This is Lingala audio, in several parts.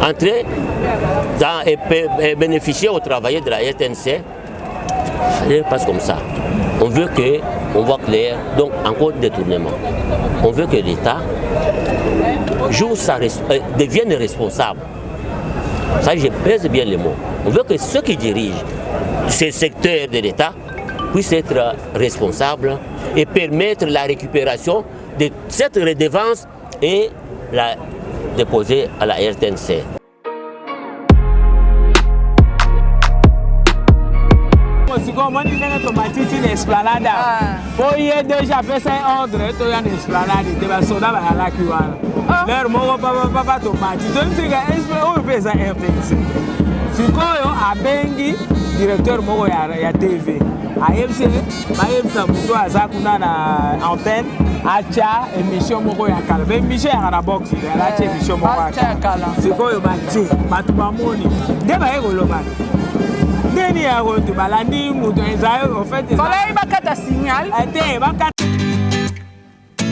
Entrer dans, et, bénéficier aux travailleurs de la RTNC, ça passe comme ça. On veut que on voit clair, donc encore détournement. On veut que l'État joue sa, devienne responsable. Ça, je pèse bien les mots. On veut que ceux qui dirigent ces secteurs de l'État puissent être responsables et permettre la récupération de cette redevance et la déposer à la RTNC. Sikoyo omoni ndenge tomatiti na esplanade awa, po ye deja apesa ye ordre toya na esplanade te. Basoda bayalaki wana l'heure moko papapapa, tomati, toyebisika oyo mpe eza RTNC. Sikoyo abengi directeur moko ya TV, ayebisi ye bayebisa moto aza kuna na antenne atya émission moko ya kala. Ba émission yaka na box, atya émission moko ya kala. Sikoyo batie, bato bamoni nde baye koloba ndeni ya koto balandi moto eza en fait Fallait bakata signal. Te, bakata.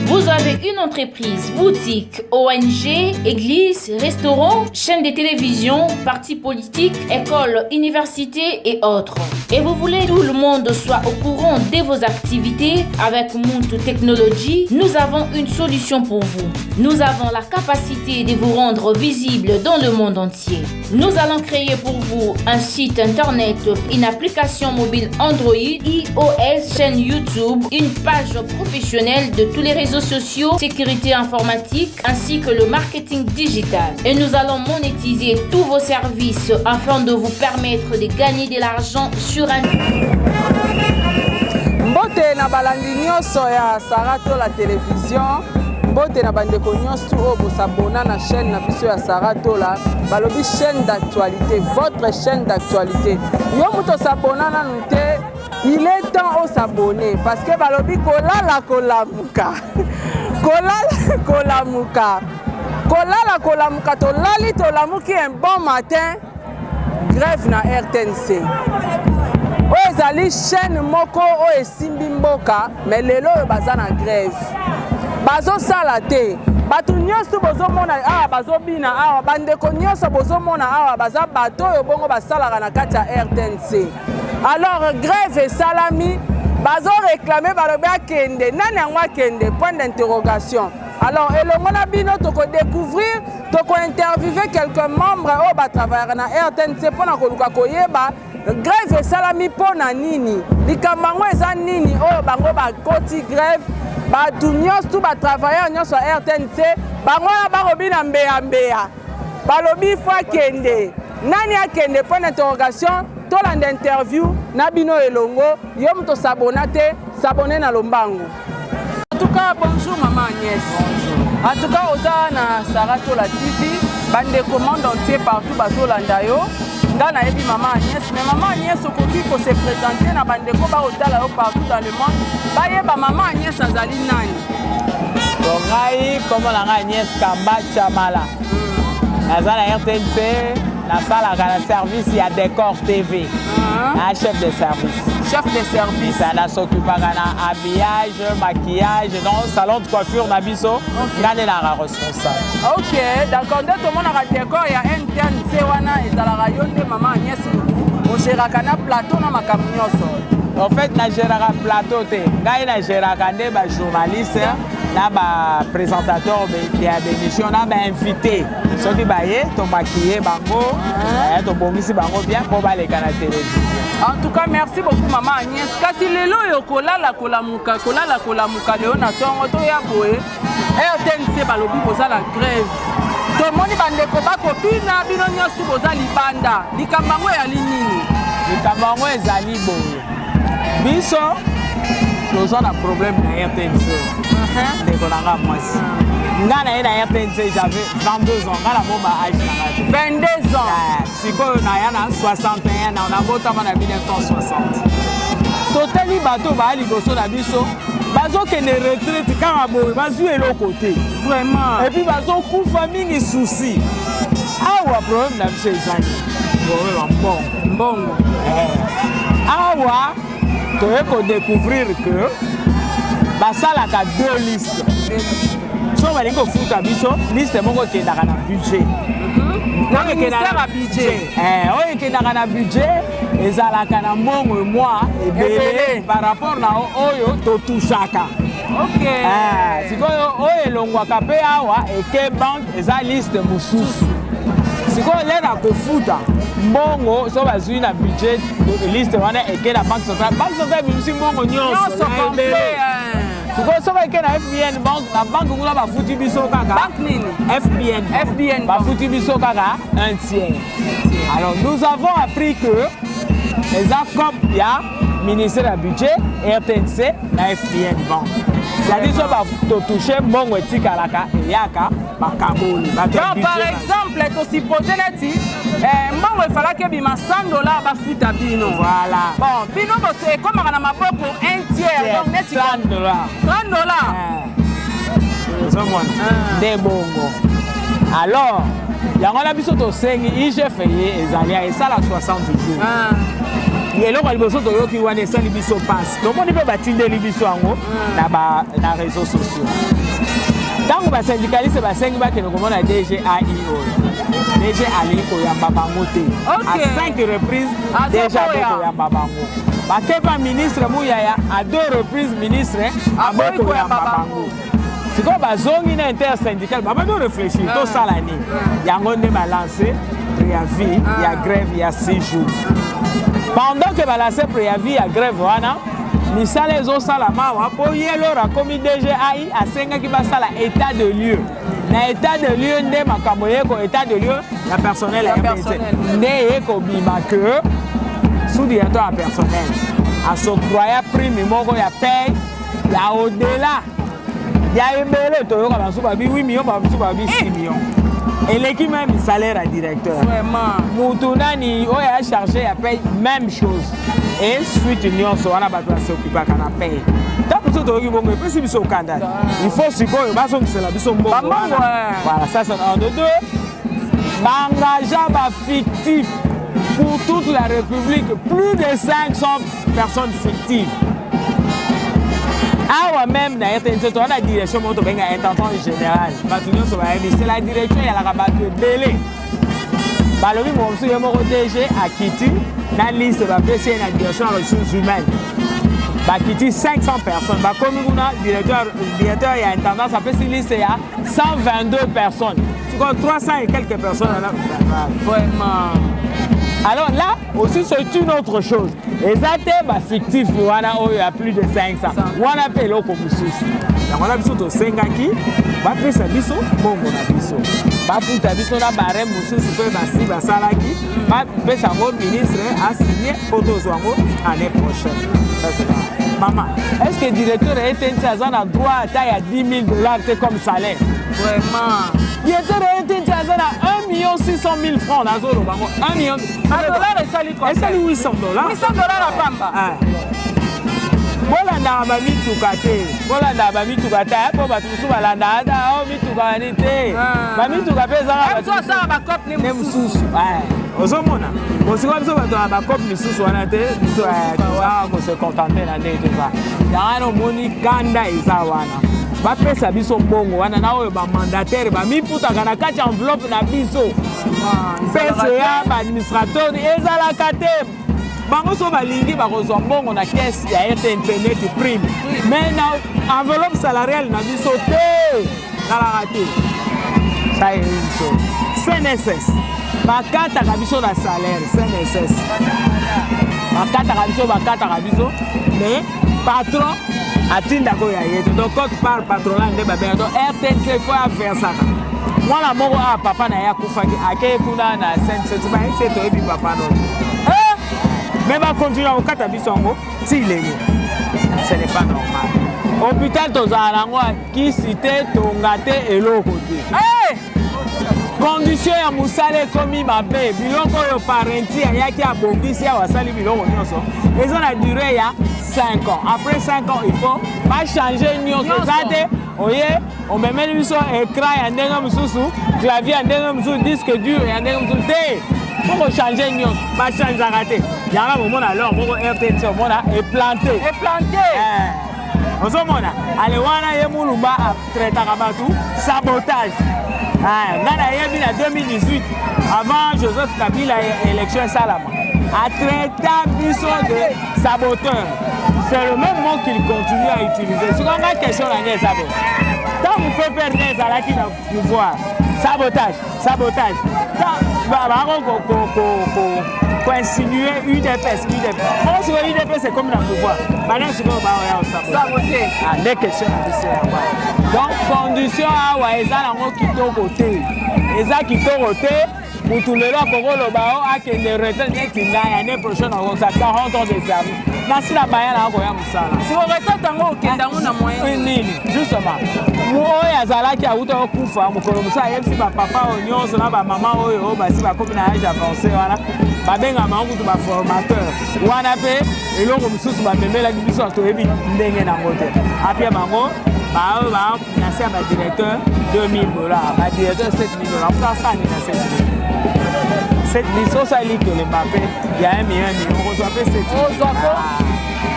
Vous avez une entreprise, boutique, ONG, église, restaurant, chaîne de télévision, parti politique, école, université et autres. Et vous voulez que tout le monde soit au courant de vos activités? Avec Muntu Technology, nous avons une solution pour vous. Nous avons la capacité de vous rendre visible dans le monde entier. Nous allons créer pour vous un site internet, une application mobile Android, iOS, chaîne YouTube, une page professionnelle de tous les réseaux sociaux, sécurité informatique, ainsi que le marketing digital. Et nous allons monétiser tous vos services afin de vous permettre de gagner de l'argent sur un Mbote na balandi nyonso ya Saratola Télévision, mbote na bandeko nyonso oyo bosabona na chaîne na biso ya Saratola. Balobi chaîne d'actualité, votre chaîne d'actualité. Yo moto osabona nanu te, il est temps osabone, parce que balobi kolala kolamuka, kolala kolamuka, kolala kolamuka. Tolali tolamuki un bon matin, grève na RTNC, oyo ezali chaîne moko oyo esimbi mboka. Mais lelo oyo baza na grève, bazosala te. Bato nyonso bozomona awa bazobina awa, bandeko nyonso bozomona awa, baza bato oyo bongo basalaka na kati ya RTNC. Alors grève esalami, bazoréclamer, balobi akende. Nani yango akende? Point d'interrogation. Alors elongo na bino tokodécouvrir, tokointerviewer quelques membres oyo batravaillaka na RTNC mpona koluka koyeba grève esalami mpo na nini, likambo yango eza nini oyo bango bakoti grève. Bato nyonso tu, batravailleur nyonso ya RTNC, bango wana bakobina mbeyambeya, balobi faut akende. Nani akende? Point d'interrogation. Tolanda interview na bino elongo. Yo moto osabona te, s'abonner na lombango. En tout cas, bonjour maman Agnès. En tout cas, oza na Saratola TV, bandeko monde entier partout bazolanda yo. Nga nayebi mama Agnès, mais mama Agnès, okoki kose présenter na bandeko baotala yo partout dans le monde, bayeba mama Agnès azali nani? Bon, ngai kombo na ngai Agnès Kamba Chamala. Naza na RTNC, nasalaka na service ya Décor TV na chef de service. Chef de service. Nas'occupaka na habillage, maquillage, donc salon de coiffure na biso, nga nde naka responsable. Ok, d'accord. Nde tomonaka décor ya RTNC wana, ezalaka yo nde mama Agnès ogéraka na plateau na makambo nyonso? En fait, nagéraka plateau te. Ngai nagéraka nde bajournaliste na baprésentateur ya bémission na bainvité. Soki baye, tomaquiller bango, tobongisi bango bien mpo baleka na télévision. En tout cas, merci beaucoup mama Agnès. Kasi lelo oyo kolala kolamuka, kolala kolamuka, lelo na ntongo toya boye, RTNC balobi boza na grève. Tomoni bandeko bakobina, bino nyonso boza libanda. Likambo yango eyali nini? Likambo yango ezali boye: biso toza na problème na RTNC. Ndeko na nga mwasi, nga na ye na RTNC, j'avais 22 ans. Nga na bomba âge na nga te. 22 ans. Sikoyo naya na 61 ans, nabotama na 1960. Totali bato baya liboso na biso bazokende retraite kaka boye, bazwi eloko te. Vraiment. Et puis bazokufa mingi souci. Awa problème na biso ezali problème ya mbongo. Mbongo. Awa toye kodécouvrir que basalaka deux listes. Soki balingi kofuta biso, liste moko ekendaka na budget. Na ministère ya budget. Oyo ekendaka na budget ezalaka na mbongo mwa ebele par rapport na oyo totushaka. Sikoyo oyo elongwaka mpe awa eke banque, eza liste mosusu. Sikoyo lere akofuta mbongo, so bazwi na budget, liste wana eke na Banque centrale. Banque centrale ebimisi mbongo nyonso ebele. Sikoyo soki eke na FBN Banque, na banque kuna bafuti biso kaka Banque nini? FBN. FBN. Bafuti biso kaka un tiers. Alors nous avons appris que eza coop ya ministère ya budget, RTNC na FBN Banque, c'est-à-dire so totouche, mbongo etikalaka, eyaka bakaboli. Donc par exemple, tosuppose neti mbongo efalaki ebima 100 $, bafuta bino. Voilà. Bon, bino ekomaka na maboko un tiers, donc neti 30 $. 30 $. Ozomona nde bongo. Alors yango wana biso tosengi IGF ye ezali esala 60 jours. Eloko ya liboso toyoki wana esali biso mpasi. Tomoni mpe batindeli biso yango na réseaux sociaux. Ntango basyndicaliste basengi bakende komona DG AI oyo, DG alingi koyamba bango te. À cinq reprises déjà aboyi koyamba bango. Bakepa ministre Muyaya, à deux reprises ministre aboyi koyamba bango. Sikoyo bazongi na intersyndical, babandi réfléchir tosala nini. Yango nde balance préavis ya grève ya 6 jours. Pendant que balance préavis ya grève wana, misala ezosalama awa, mpo ye lors akomi DG AI, asengaki basala état de lieu. Na état de lieu nde makambo ye ko état de lieu ya personnel ya MBC, nde ye kobima que sous directeur ya personnel as'octroya prime moko ya paye ya au-delà ya ebele. Toyoka basusu babi 8 millions, basusu babi 6 millions, eleki même salaire ya directeur. Mutu nani oyo ya chargé ya paye, même chose. Et suite nyonso wana, bato bas'occupaka na paye. Ntango biso toyoki bongo, epesi biso okanda. Il faut sikoyo bazongisela biso mbongo wana. Voilà, ça c'est un. De deux, baengagea bafictif pour toute la République, plus de 500 personnes fictives. Awa même na RTNC, toza na direction moko tobenga intendant général. Bato nyonso bayebi, c'est la direction eyalaka bato ebele. Balobi mosusu ye moko DG akiti na liste bapesi ye na direction ya ressources humaines, bakiti 500 personnes. Bakomi kuna, directeur ya intendance apesi liste ya 122 personnes. Sikoyo 300 et quelques personnes. Vraiment. Alors là aussi, c'est une autre chose. Eza te bafictif wana oyo ya plus de 500 wana mpe eloko mosusu. Yango wana biso tosengaki bapesa biso mbongo na biso, bafuta biso na barème mosusu mpe basi basalaki, bapesa yango ministre asigne mpo tozwa yango année prochaine. Ça c'est là. Mama, est ce que directeur RTNC aza na droit ata ya 10 000 $ te comme salaire? Vraiment. Directeur RTNC aza na 1 million 600 000 francs. Nazoloba ngo 1 million. Badollar esali? Esali 800 $. 800 $ na pamba. Bolandaka bamituka te, bolandaka bamituka te, mpo bato mosusu balandaka ata o mituka wani te. Bamituka mpe ezaka. Asala bacope ne mosusu. Ozomona bosikoa biso bato ya bacope misusu wana te. Biso toza kose contenter na ndenge toza. Yango wana omoni kanda eza wana. Bapesa biso mbongo wana na oyo bamandataire bamifutaka na kati ya enveloppe na biso. PCA, baadministrateur ezalaka te. Bango so balingi, bakozwa mbongo na caisse ya RTNC neti prime, mais na enveloppe salariale na biso te, kalaka te. Ça est une chose. CNSS, bakataka biso na salaire. CNSS bakataka biso, bakataka biso, mais patron atindaka oyo ya ye te. Donc quote part patronal nde babenga. Donc RTNC faut aversaka. Mwana moko awa, papa na ye akufaki, akei kuna na CNSS, bayebisi ye: "Toyebi papa no." Mais bakontinue kokata biso yango ti lelo. Ce n'est pas normal. Hôpital tozala nango kisi te, tonga te, eloko te. Condition ya mosala ekomi mabe. Biloko oyo parenti ayaki abongisi awa, asali biloko nyonso, eza na durée ya 5 ans. Après 5 ans, il faut bachange nyonso. Eza te oye omemeli biso écran ya ndenge mosusu, clavier ya ndenge mosusu, disque dur ya ndenge mosusu te. Faut kochange nyonso. Bachangeaka te. Yango bomona alors moko RTNC omona eplante. Eplante. Ozomona ale wana ye Mulumba atraitaka bato sabotage. Nga nayebi na 2018, avant Joseph Kabila, élection esalama, atraita biso de saboteur. C'est le même mot qu'il continue à utiliser. Sikoyo nga question na ngai eza bo: ntango PPRD ezalaki na pouvoir, sabotage, sabotage, bako koinsinue UDPS, UDPS. Bongo sikoyo UDPS ekomi na pouvoir, bana sikoyo baoya kosabote? Nde question na biso yango. Donc condition awa eza nango kitoko te, eza kitoko te. Mutu lelo akokoloba o akende retraite neti ngai, année prochaine akosa 40 ans de service, nasila baya na akoya mosala. Siko retraite yango, okende yango na moyen nini? Justement, oyo azalaki awuta okufa mokolo mosusu, ayebisi bapapa oyo nyonso na bamama oyo oyo basi bakomi na âge avancé wana, babengaka bango kutu baformateur wana. Mpe eloko mosusu bamemelaki biso, toyebi ndenge nango te. Apia bango baoyo ba na se ya badirecteur 2000 $, badirecteur 7000 $. Moto asala nini na 7000? 7000, so osali kelemba mpe ya 1 million, 1 million, okozwa mpe 7000. Ozwa ko.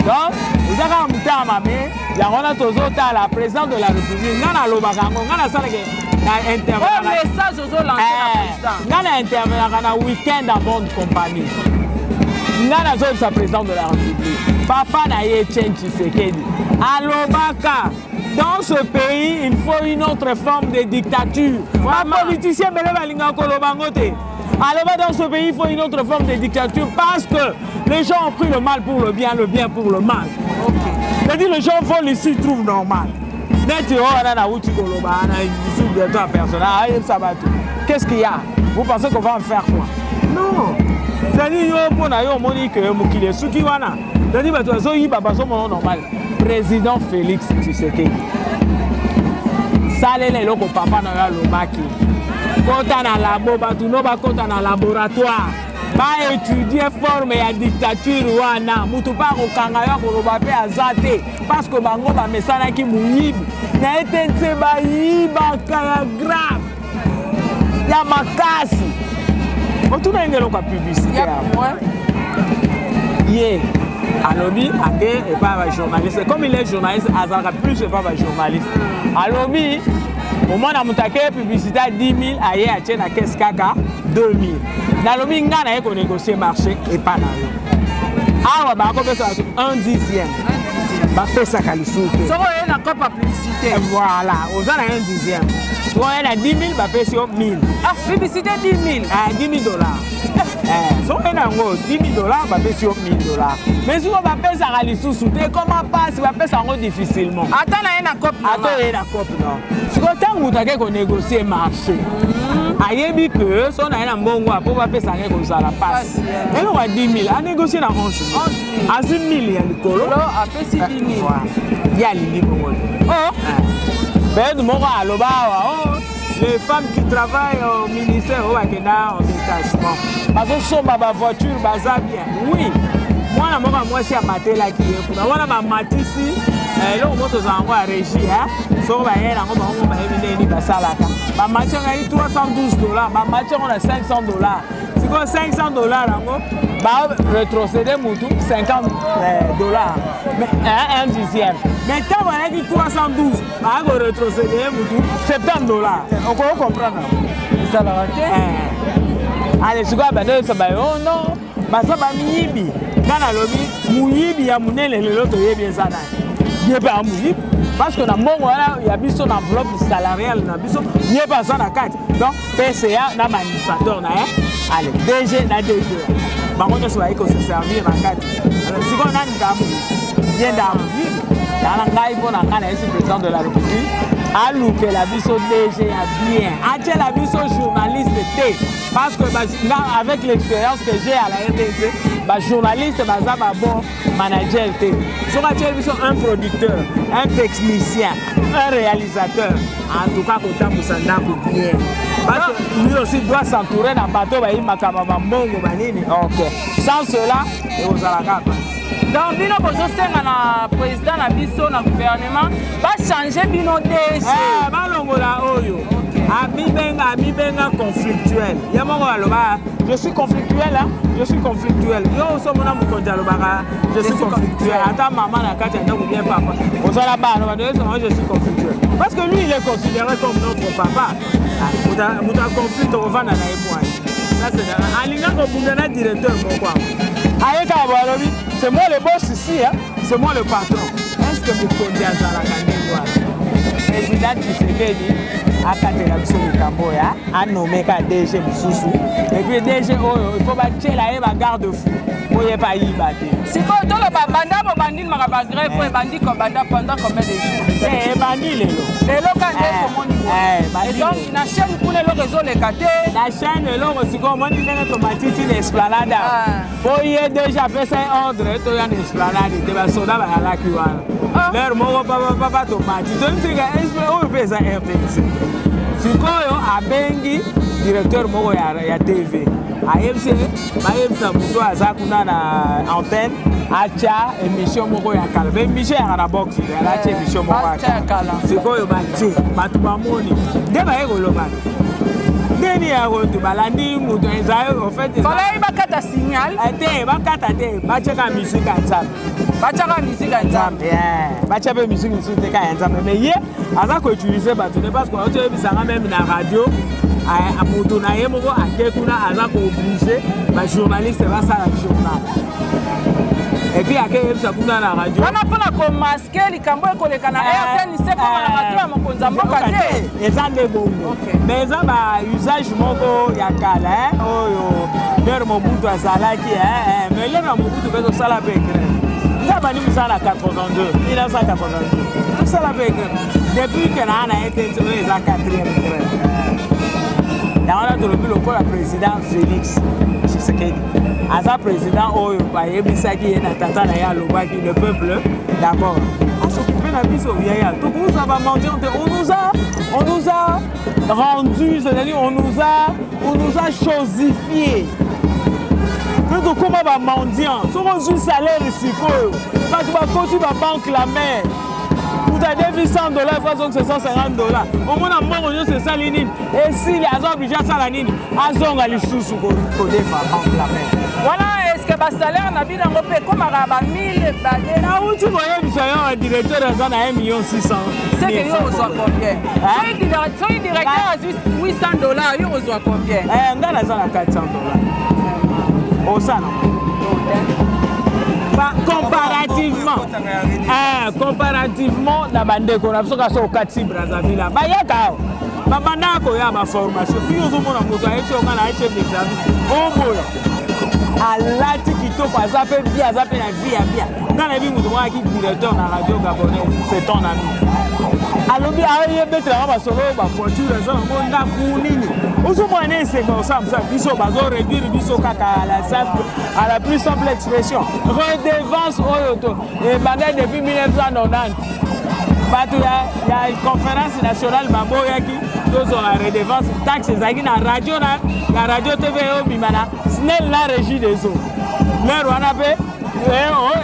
Donc eza kaka motema mabe. Yango wana tozotala président de la République. Ngai nalobaka yango, ngai nasalaka na oyo message ozolance na président? Ngai na intervenaka na Weekend en bonne compagnie. Ngai nazoyebisa président de la République, papa na ye Etienne Tshisekedi alobaka: dans ce pays, il faut une autre forme de dictature. Bapoliticien ebele balingaka koloba yango te. Aloba: dans ce pays, il faut une autre forme de dictature, parce que les gens ont pris le mal pour le bien, le bien pour le mal. C'est-à-dire, les gens volent ici, ils trouvent normal. Neti oyo wana nauti koloba wana ici, bientôt en personne ayebisa bato: qu'est-ce qu'il y a? Vous pensez qu'on va en faire quoi? Non, c'est-à-dire yo, mpo na yo, omoni ke mokili esuki wana. C'est-à-dire bato bazoyiba, bazomona normal. Président Félix Tshisekedi, salela eloko papa na yo alobaki. Kota na labo, bato no bakota na laboratoire, baétudie forme ya dictature wana. Mutu mpe akokanga yo, akoloba mpe aza te, parce que bango bamesanaki moyibi na ete nse bayibaka ya grave, ya makasi. Otuna ye nde eloko ya publicité yango. Ye alobi ake epai ya bajournaliste. Comme il est journaliste, azalaka plus epai ya bajournaliste. Alobi omona moto ake publicité ya 10 000, aye atie na caisse kaka 2 000. Nalobi ngai naye konégocie marché epa na yo awa, bakopesa bato 1 dixième, bapesaka lisusu te. Soki oye na cope ya publicité. Voilà, oza na 1 dixième. Soki oye na 10 000, bapesi yo 1000. Ah, publicité 10 000? Ah, 10 000 $. Soki oye na yango 10 000 $, bapesi yo 1000 $. Mais soki bapesaka lisusu te, koma mpasi, bapesa yango difficilement. Ata na ye na cope. Ata oye na cope, non. Sikoyo ntango moto ake konégocie marché, ayebi ke so na ye na mbongo apo bapesaka ye, kozala mpasi. Eloko ya 10 000, anégocie na 11 000, azwi 1000 ya likolo. Apesi 10 000. Ye alingi bongo te. Période moko aloba awa: oh, les femmes qui travaillent au ministère oyo bakenda en détachement, bazosomba bavoiture, baza bien. Oui, mwana moko ya mwasi amatelaki ye kuna wana, bamatisi eloko moko tozala yango ya régie. Soko bayela yango, bango bayebi ndenge nini basalaka. Bamati yango yaki 312 $, bamati yango na 500 $. Sikoyo 500 $ yango, baretrocédé mutu 50 $, un dixième. Mais ntango ayaki 312, baya koretrocédé mutu 70 $. Okoki comprendre? Esalaka te. Ale, sikoyo bando oyebisa bayo: oh non, baza bamiyibi. Nga nalobi moyibi ya monene lelo toyebi eza nani? Ye mpe amoyibi, parce que na mbongo wana ya biso, na enveloppe salariale na biso, ye mpe aza na kati. Donc PCA na baadministrateur na ye, ale DG na DG, bango nyonso bayi kose servir na kati. Sikoyo nani kaka moyibi? Ye nde amoyibi. Yala ngai, mpo na ngai, nayesi président de la République alukela biso DG ya bien, atiela biso journaliste te, parce que nga, avec l'expérience que j'ai à la RDC, bajournaliste baza babon manager te. Soki atieli biso un producteur, un technicien, un réalisateur, en tout cas kotambusa ndako bien, parce que lui aussi doit s'entourer na bato bayi makambo bambongo banini. Ok, sans cela ekozala kaka pasi. Donc bino bozosenga na président na biso, na gouvernement, bachange bino DG? Balongola oyo. Amibenga, amibenga conflictuel. Ye moko aloba je suis conflictuel, hein? Je suis conflictuel. Yo osomona mokonzi alobaka je suis conflictuel. Ata mama na kati ya ndako bien papa. Ozala bana bana je suis conflictuel. Parce que lui il est considéré comme notre papa. Ah, moto ya conflit tokovanda na ye mwana. Ça c'est alinga kobunda na directeur moko awa. Aye kaka boye alobi c'est moi le boss ici, hein? C'est moi le patron. Est-ce que mokonzi azalaka ndenge wana? Président Tshisekedi akatela biso likambo oyo anome ka DG mosusu et puis DG oyo il faut batiela ye bagarde fou po ye pa ayiba te. Sikoyo toloba banda bobandi makambo ya grève oyo ebandi kobanda pendant combien de jours? Te, ebandi lelo. Lelo ka nde tomoni boye. Et donc na chaîne kuna eloko ezoleka te. Na chaîne eloko sikoyo omoni ndenge tomatiti na esplanade awa. Po ye deja apesa ye ordre toya na esplanade te, basoda bayalaki wana. L'heure moko papa tomati toyebisika oyo mpe eza RTNC. Sikoyo abengi directeur moko ya TV ayebisi bayebisa moto aza kuna na antenne atya émission moko ya kala. Ba émission yaka na box atya émission moko ya kala. Sikoyo batie bato bamoni nde baye koloba ndeni ya koto balandi moto ezali en fait falai bakata signal te, bakata te, batiaka musique ya Nzambe. Batiaka musique ya Nzambe. Batia mpe musique mosusu te, kaka ya Nzambe. Mais ye aza koutiliser bato ne parce que otoyebisanga même na radio moto na ye moko ake kuna aza koobliger bajournaliste basala journal et puis ake yebisa kuna na radio wana mpona komasquer likambo ekoleka na RTNC koma na bato ya mokonzi ya mboka te. Eza nde bongo, mais eza ba usage moko ya kala oyo l'heure Mobutu azalaki. Mais l'heure ya Mobutu mpe tosala mpe grève. Nde abandi mosala na 82, 1982, tosala mpe grève. Depuis ke naa na ye te, oyo eza quatrième grève. Yango wana tolobi lokola président Félix Tshisekedi aza président oyo bayebisaki ye na tata na ye, alobaki le peuple d'abord, as'occuper na biso. Yaya, tokozwa bamendiant te. On nous a rendu, c'est-à-dire on nous a chosifié mpe tokóma bamendiant. Soki ozwi salaire sikoyo, bato bakoti babanque la mer, moto adefi 100 $, fois azongisa 150 $. Omona mbongo nyonso esali nini? Esili. Aza obligé asala nini? Azonga lisusu kodefa banque la mer. Wana est-ce basalaire na bino yango mpe ekomaka ba 1000 bade? Nauti koyebisa yo, directeur aza na 1 million 600. Seke yo ozwa combien? Soki directeur azwi 800 $, yo ozwa combien? Ngai naza na 400 $. Osala comparativement na bandeko na biso. Kasi okati Brazzaville, bayaka awa, babandaka koya baformation. Puis ozomona moto ayebi onga na ye chef de service oboya, alati kitoko, aza mpe bien, aza mpe na vie ya bien. Ngai nayebi moto moko ayaki directeur na radio gabonaise, c'est ton ami, alobi ayebetelanga masolo, bavoiture eza nango, ndako nini. Ozomona na esengo osala mosala. Biso bazoréduire biso kaka à la plus simple expression, redevance oyo to ebanda depuis 1990. Bato ya conférence nationale baboyaki tozwaka redevance. Taxe ezalaki na radio na ya radio TV obima na SNEL na Régie des eaux. L'heure wana mpe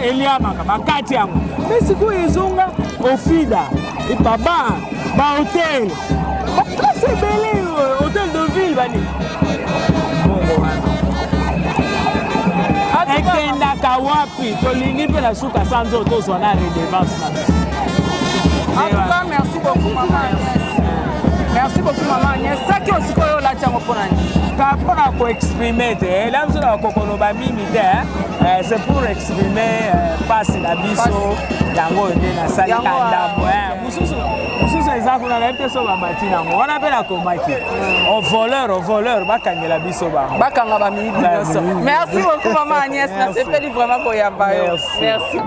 eliamaka bakati yango. Mais sikoyo ezonga ofida babar, bahotel, baplace ebele, hôtel de ville, bani bongo wana ekendaka wapi? Tolingi mpe na suka sanza oyo tozwa na redevance na biso. En tout cas, merci beaucoup, maman Agnès. Merci beaucoup, maman Agnès. Saki osikoyo olati yango mpona nini? Ka mpona koexprimer te, ela biso na kokoloba mingi te. C'est pour exprimer mpasi na biso. Yango oyo nde nasali ka ndambo. Mosusu mosusu eza kuna, nayebi te so bamati nango wana mpe nakomaki au voleur, au voleur, bakangela biso bango. Bakanga bamiyibi nyonso. Merci beaucoup, maman Agnès. Nasepeli vraiment koyamba yo. Merci.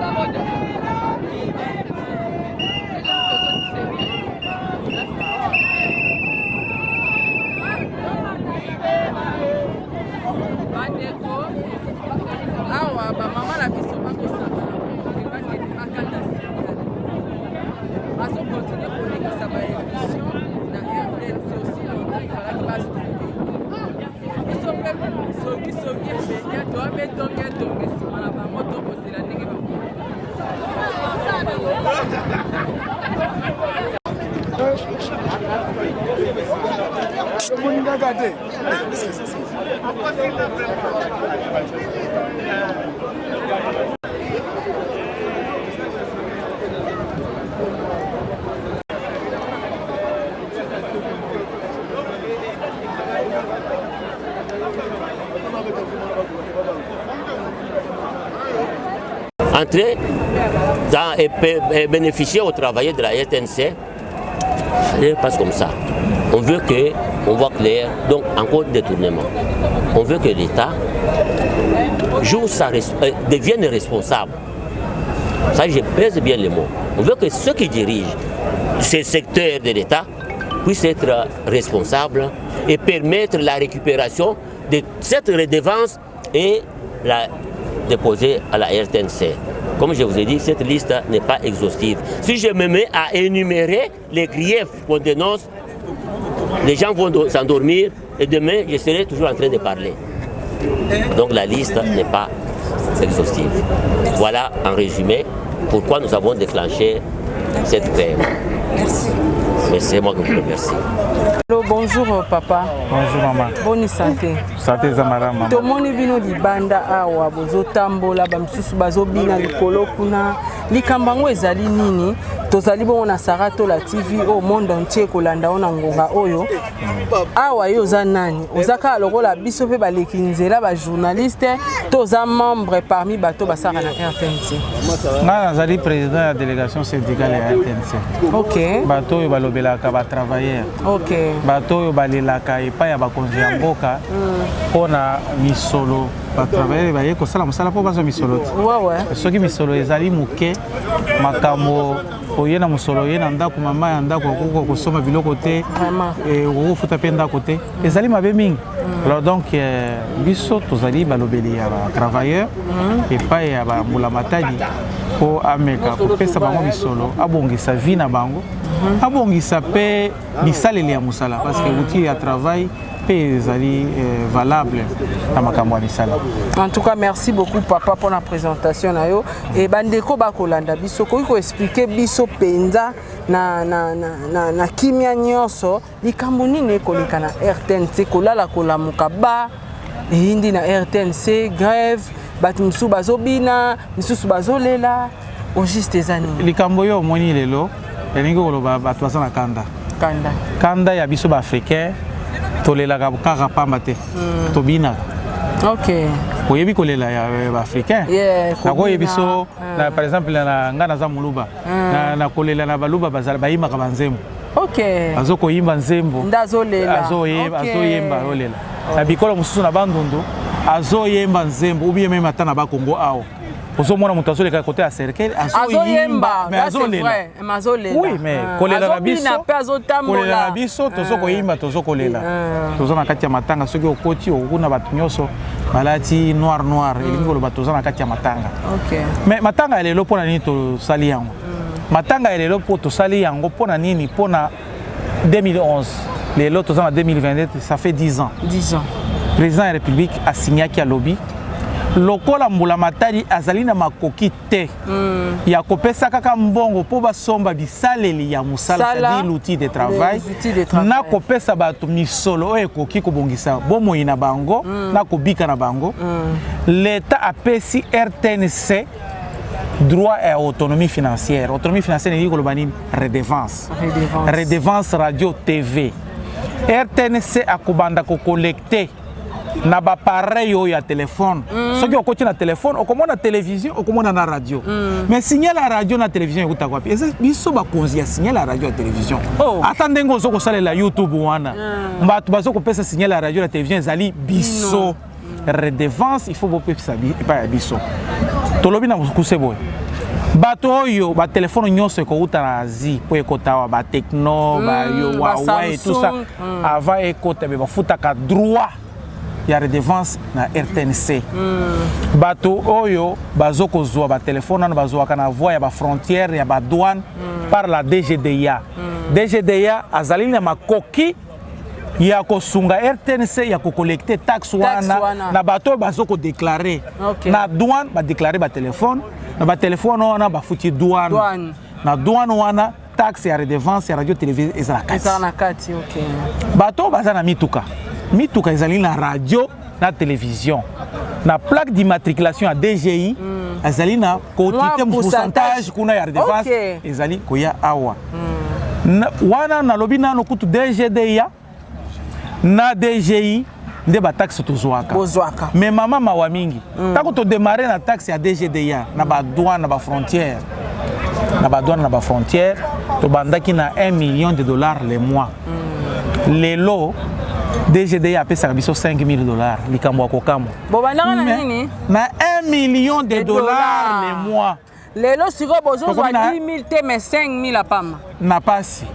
Bandeko, awa bamama na biso bakosangana bakende bakata signal, bazocontinuer kolekisa baémission na RTNC. Aussi longtemps il fallaki bastopper biso mpe songisongi emedia toabe tonge tonge nsima na bango, tokozela ndenge bango. Oyoka te. Entrer dans et bénéficier aux travailleurs de la SNC, ça passe comme ça. On veut que on voit clair, donc encore détournement. On veut que l'État joue sa, devienne responsable. Ça, je pèse bien les mots. On veut que ceux qui dirigent ces secteurs de l'État puissent être responsables et permettre la récupération de cette redevance et la déposer à la RTNC. Comme je vous ai dit, cette liste n'est pas exhaustive. Si je me mets à énumérer les griefs qu'on dénonce, les gens vont s'endormir et demain, je serai toujours en train de parler. Donc la liste n'est pas exhaustive. Voilà en résumé pourquoi nous avons déclenché cette grève. Merci. Mais c'est moi qui vous remercie. Allô, bonjour papa. Bonjour maman. Bonne santé. Santé eza malamu mama. Tomoni bino libanda awa bozotambola bamisusu bazobina likolo kuna. Likambo yango ezali nini? Tozali bongo na Sarah Tola TV oyo monde entier kolanda yo na ngonga oyo. Awa yo oza nani? Oza kaka lokola biso mpe baleki nzela ba journaliste to oza membre parmi bato basalaka na RTNC? Ngai nazali président ya délégation syndicale ya RTNC. Ok. Bato oyo balobelaka ba travailleurs. Ok. Bato oyo balelaka epai ya bakonzi ya mboka mpo na misolo batravailleur baye kosala mosala mpo bazwa misolo te. Ouais, ouais. Soki misolo ezali moke, makambo oye na mosolo oye na ndako, mama ya ndako akoki kosomba biloko te, okoki kofuta mpe ndako te, ezali mabe mingi. Alors donc biso tozali balobeli ya batravailleur epai ya bambulamatadi mpo ameka kopesa bango misolo, abongisa vie na bango, abongisa mpe bisaleli ya mosala, parce que outil ya travail mpe ezali valable na makambo ya misala. En tout cas, merci beaucoup papa pour la présentation na yo. Et bandeko bakolanda biso, koki ko expliquer biso penza na na na na, na kimia nyonso likambo nini ekoleka na RTNC, kolala kolamuka ba eyindi na RTNC grève, bato mosusu bazobina, misusu bazolela, au juste eza nini? Likambo oyo omoni lelo elingi koloba bato baza na kanda. Kanda. Kanda ya biso ba africain tolelaka kaka pamba te. Tobinaka. Ok. Oyebi kolela ya ba africain? Yeah, nakoyebi biso kobina. Na par exemple na nga naza moluba. Na kolela na baluba bazala bayimaka banzembo. Ok. Azo koyimba nzembo. Nda azolela. Azoyemba, Ok. azoyemba, azolela. Na bikolo mosusu na bandundu azoyemba nzembo ou bien même ata na bakongo awa. Ozomona moto azoleka côté ya cercueil, azoyemba, mais azolela. Mais azolela. Oui, mais kolela na biso, azobina mpe azotambola. kolela na biso tozo koyimba, tozo kolela. Toza na kati ya matanga, soki okoti okokuna bato nyonso balati noir noir, elingi koloba toza na kati ya matanga. Ok. Mais matanga ya lelo mpona nini tosali yango? Matanga ya lelo mpo tosali yango mpona nini? Mpona 2011, lelo toza na 2022, ça fait 10 ans. 10 ans. Président ya République asignaki, alobi lokola mbula matadi azali na makoki te ya kopesa kaka mbongo mpo basomba bisaleli ya mosala, c'est-à-dire l'outil de travail, Les outils de travail. na kopesa bato misolo oyo ekoki kobongisa bomoi na bango na kobika na bango, l'État apesi RTNC droit à autonomie financière. Autonomie financière elingi koloba nini? Redevance. Redevance. Redevance radio TV. RTNC akobanda kocollecte na bapareil oyo ya telefone. Soki okoti na telefone, okomona télévision, okomona na radio. Mais signal ya radio na télévision ekutaka wapi? Eza biso bakonzi ya signal ya radio ya télévision. Oh. Ata ndenge ozo kosalela YouTube wana, bato bazo kopesa signal ya radio na télévision ezali biso. Redevance il faut bopesa epai ya biso. Tolobi na mokuse boye, bato oyo batelefone nyonso ekouta na Asie mpo ekota awa, baTecno, bayo ba Huawei, tout ça, Samsung, avant ekota be bafutaka droit ya redevance na RTNC. Bato oyo bazo kozwa batelefone wana bazwaka na voie ya bafrontière ya badouane par la DGDA. DGDA azali na makoki ya kosunga RTNC ya kocollecte taxe wana, wana. na bato oyo bazo kodéclarer Ok. na douane, badéclarer batelefone, na batelefone wana bafuti douane. Douane. Na douane wana taxe ya redevance ya radio télévision ezala kati. Ezala na kati, ok. Bato oyo baza na mituka Mituka ezali na radio na télévision, na plaque d'immatriculation ya DGI azali na quotité, pourcentage kuna ya redevance ezali koya awa. Wana nalobi nano kutu DGDA na DGI nde bataxe tozwaka. Bozwaka. Mais mama, mawa mingi, ntango todémarre na taxe ya DGDA na badouane, na bafrontière, na badouane, na bafrontière, tobandaki na 1 million de dollars le mois. Lelo DGDA apesaka biso 5000 dollars. Likambo ya kokamwa. Bobandaka na nini? Na 1 million de dollars le mois. Lelo sikoyo bozozwa 10 000 te, mais 5 000 apamba. Na pasi,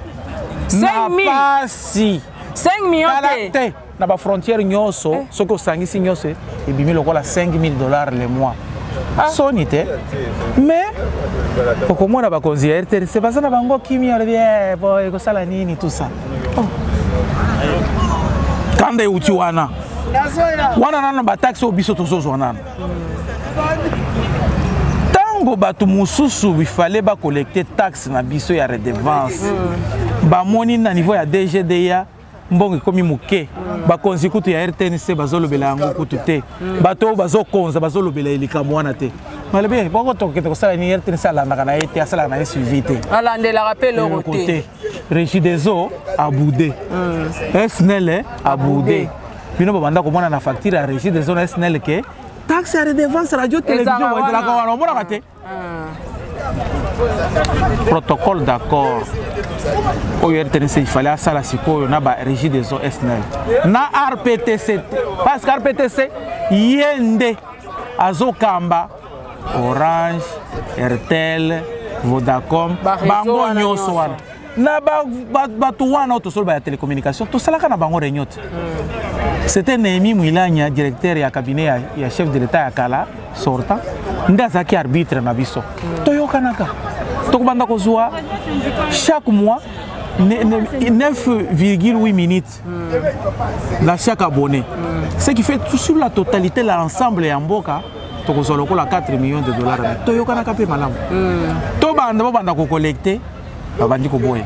na pasi. 5 millions te. Te, na bafrontière nyonso eh. Soki osangisi nyonso, ebimi lokola 5000 dollars le mois. Ah. Soni te, mais okomona bakonzi ya RTNC baza na bango kimia, alobi eh, bo ekosala nini, tout ça. Oh. Kanda euti wana wana nano bataxe oyo biso tozozwa nano. Ntango bato mosusu bifale bacollecte taxe na biso ya redevance, bamoni na niveau ya DGDA mbongo ekomi moke. Bakonzi kutu ya RTNC bazolobela yango kutu te. Bato oyo bazokonza bazolobela likambo wana te. Balobi bongo tokende kosala nini? RTNC alandaka na ye te, asalaka na ye suivi te. Alandelaka mpe eloko te. Régie des eaux aboude, SNEL aboude. Bino babanda komona na facture ya Régie des eaux na SNEL ke taxe ya redevance radio télévision ezalaka wana, omonaka te. Protocole d'accord oyo RTNC il fallait asala sikoyo na barégie des eaux, SNEL na ARPTC, parce que ARPTC ye nde azokamba Orange, Airtel, Vodacom, bango nyonso wana. Na bato wana oyo tosoloba ya télécommunication, tosalaka na bango réunion te. C'était Néhémie Mwilanya, directeur ya cabinet ya chef de l'État ya kala sortant, nde azalaki arbitre na biso. Toyokanaka tokobanda kozwa chaque mois 9,8 minutes na chaque abonné, ce qui fait sur la totalité, l'ensemble ya mboka, tokozwa lokola 4 millions de dollars. Toyokanaka mpe malamu. Tobanda, bobanda kocollecte, babandi koboya.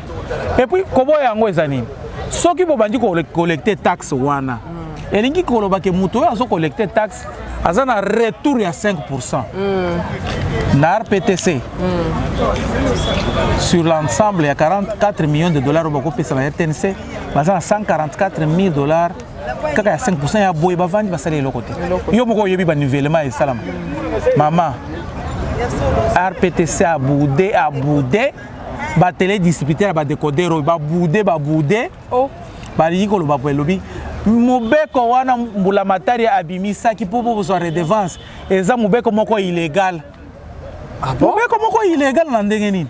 Et puis koboya yango eza nini? Soki bobandi kocollecte taxe wana, elingi koloba ke moto oyo azocollecte taxe aza na retour ya 5 na ARPTC sur l'ensemble ya 44 millions de dollars oyo bakopesa na RTNC. Baza na 144 000 dollars kaka ya 5 ya boye. Bavandi, basali eloko te. Yo moko oyebi banivellement esalama. Mama, ARPTC aboude, aboude batélédistributeur ya badécoder oyo baboude, baboude. Oh. Balingi koloba po elobi mobeko wana mbula matari abimisaki mpo bozwa redevance eza mobeko moko illégal. Ah bon? Mobeko moko illégal na ndenge nini?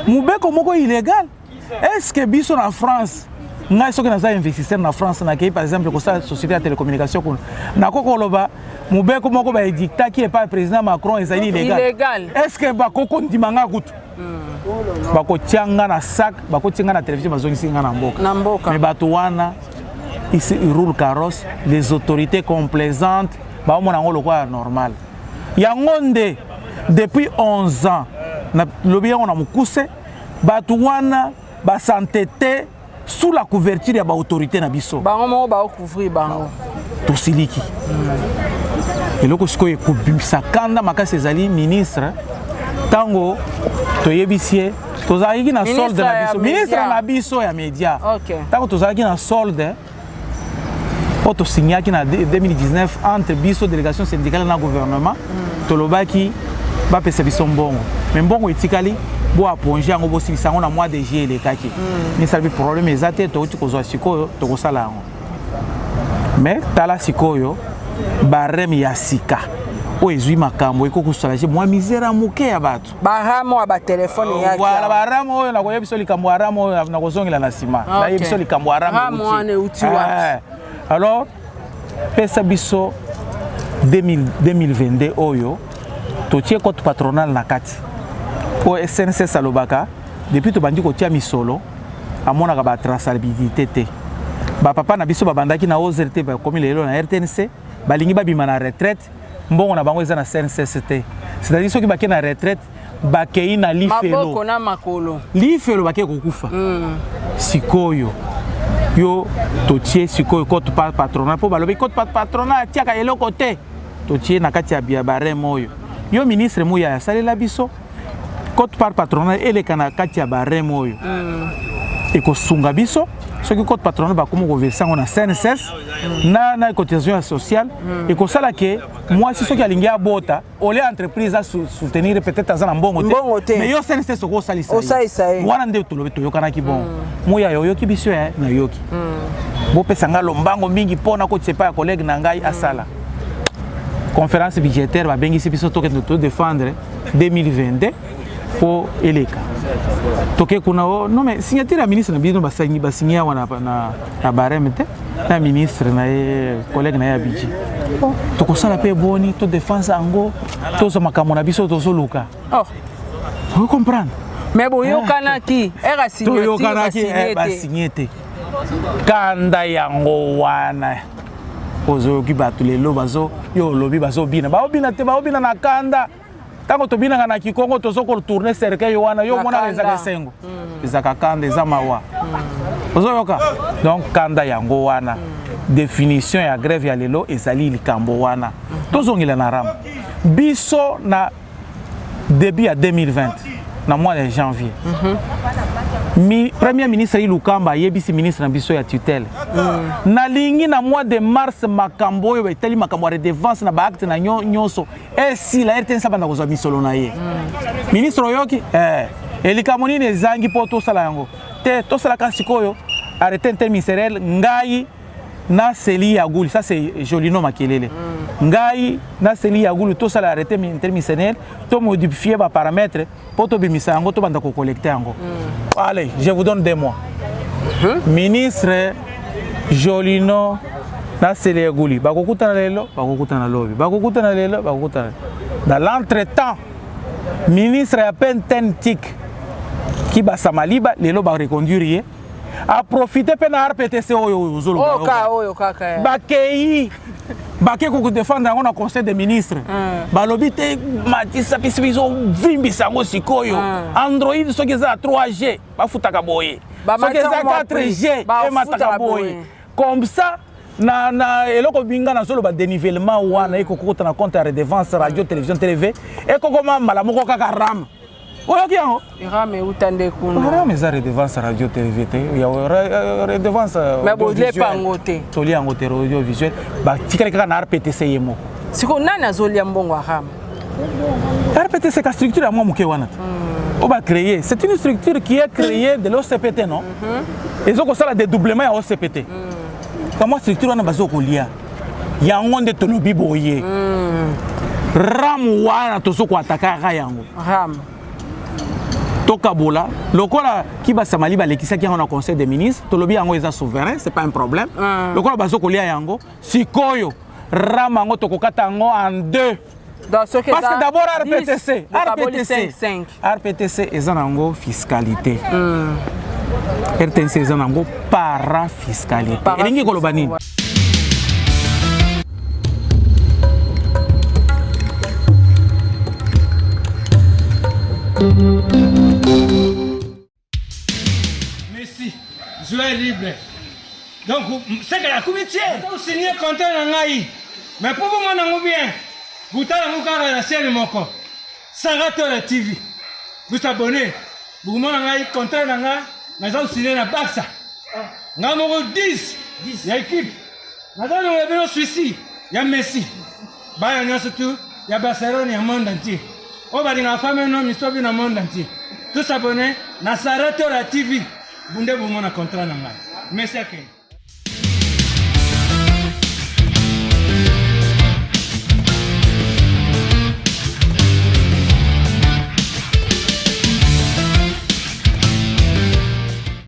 Mobeko moko illégal, est ce que biso na France, ngai soki naza investisseur na France, nakei par exemple kosala société ya télécommunication kuna, nakoki koloba mobeko moko baédictaki epai président Macron ezali illégal? Illégal. Est ce que bakokondima nga kutu? Bakotia nga na sac, bakotia nga na télévision, bazongisi nga na mboka. Na mboka. Mais bato wana ici, ils roulent carrosse. Les autorités complaisantes baomona yango lokola normal. Yango nde depuis 11 ans nalobi yango na mokuse, bato wana basantete sous la couverture ya baautorité na biso. Bango moko baocouvrir bango. Tosiliki. Eloko sikoyo ekobimisa kanda makasi ezali ministre. Ntango toyebisi ye tozalaki na solde na biso, ministre na biso ya média, ntango tozalaki na solde oyo tosignaki na 2019 entre biso délégation syndicale na gouvernement, tolobaki bapesa biso mbongo, mais mbongo etikali, bo aponge yango, bosilisa yango na mois de juillet elekaki. Ministre alobi problème eza te, touti kozwa sikoyo, tokosala yango. Mais tala sikoyo barème ya sika oyo ezwi makambo ekoki kosoulager mwa misère ya moke ya bato. Baram oyo batelefone eyaki. Voilà, baram oyo nakoyebi biso likambo ya ram oyo, nakozongela na nsima. Nayebi biso likambo ya ram wana euti wapi. Alors pesa biso 2022 oyo totie quote patronale na kati, po SNCC alobaka depuis tobandi kotia misolo, amonaka batraçabilité te. Bapapa na biso babandaki na OZRT, bakomi lelo na RTNC, balingi babima na retraite, mbongo na bango eza na CNSS te. C'est-à-dire soki bakei na retraite, bakei na lifelo. Maboko na makolo. Lifelo, bakei kokufa. Sikoyo Yo totie sikoyo quote part patronale mpo balobi quote part patronale atiaka eloko te. Totie na kati ya barème oyo. Yo ministre Muyaya asalela biso quote part patronale eleka na kati ya barème oyo. Ekosunga biso soki quote patronale bakomi koverse yango na CNSS na cotisation ya sociale, ekosala ke mwasi soki alingi abota, ole entreprise a soutenir, peut-être aza na mbongo te, mais yo CNSS okosalisa ye. Wana nde tolobi, toyokanaki bongo. Muyaya oyoki biso ya nayoki, bopesa nga lombango mingi mpo nakotisa epai ya collègue na ngai asala conférence budgétaire. Babengisi biso tokende todéfendre 2022 mpo eleka. Toke kuna o non, mais signature ya ministre na bino basingi awa na barème te, na ministre na ye, collègue na ye ya budget. Tokosala mpe boni todéfendre yango, tozwa makambo na biso tozoluka? Oh. Comprendre. Mais boyokanaki ere Toyokanaki, basinye te. Kanda yango wana ozoyoki bato lelo bazo yo olobi bazobina, baobina te, baobina na kanda. Ntango tobinaka na Kikongo, tozo kotourner cercueil wana, yo omonaka ezaka esengo, ezaka kanda, eza mawa. Ozoyoka? Donc kanda yango wana. Définition ya grève ya lelo ezali likambo wana. Tozongela na RAM. Biso na début ya 2020, na mois de janvier, premier ministre Ilukamba ayebisi ministre na biso ya tutelle: nalingi na mois de mars makambo oyo etali makambo ya redevance na baacte na nyonso esila, RTNC abanda kozwa misolo na ye. Ministre oyoki elikambo nini ezangi mpo tosala yango te? Tosalaka sikoyo arrêté interministériel. Ngai na Seli Yaguli, ça c'est Jolino Makelele, ngai na Seli Yaguli tosala arrêté interministériel, tomodifie baparamètre mpo tobimisa yango, tobanda kocollecte yango. Allez, je vous donne 2 mois. Ministre Jolino na Seli Yaguli bakokutana lelo, bakokutana lobi, bakokutana lelo, bakokutana. Dans l'entretemps, ministre ya PNTIC Kibasa Maliba, lelo bareconduire ye, aprofite mpe na RPTC oyo ozoloba. Oyo kaka. Bakei, bake kokodefendre yango na conseil des ministres. Balobi te, matisa biso, bizovimbisa yango sikoyo. Android soki eza ya 3G bafutaka boye, soki eza 4G emataka boye. Comme ça na eloko binga nazoloba, dénivellement wana ekokokota na compte ya redevance radio télévision tv, ekokoma mbala moko kaka RAM. Oyoki yango? RAM euta nde kuna. RAM eza redevance radio tv te, ya redevance. Mais bolepa yango te. Tolia yango te. Audiovisuel batikali kaka na RPTC ye moko. Sikoyo nani azolia mbongo ya RAM? RPTC ka structure ya mwa moke wana te oyo bacréé, c'est une structure qui est créée de l'OCPT, non? Ezokosala dédoublement ya OCPT. Kamwa structure wana bazokolia yango nde tolobi boye, RAM wana tozokoatakaka yango. RAM. Tokabola lokola Kibasa Mali balekisaki yango na conseil des ministres. Tolobi yango eza souverain, c'est pas un problème. Lokola bazokolia yango sikoyo, RAM yango tokokata yango en deux. Donc, soki Parce que d'abord RPTC, RPTC, RPTC, RPTC eza nango fiscalité, RTNC eza nango parafiscalité. Elingi koloba nini? Messi, joueur libre. Donc, c'est que la comité, signé contrat na ngai. Mais pour vous yango bien, botala yango kaka na chaîne moko. Saratola TV. Vous abonnez. Bokomona ngai contrat na ngai, naza signé na Barça. Ngai moko 10 ya équipe. Naza longola bino souci ya Messi. Bana nyonso tu ya Barcelone ya monde entier. Oyo balingaka femme no misobi na monde entier. Tous abonnés na Saratola TV. Bunde bomona contrat na ngai. Messi akende.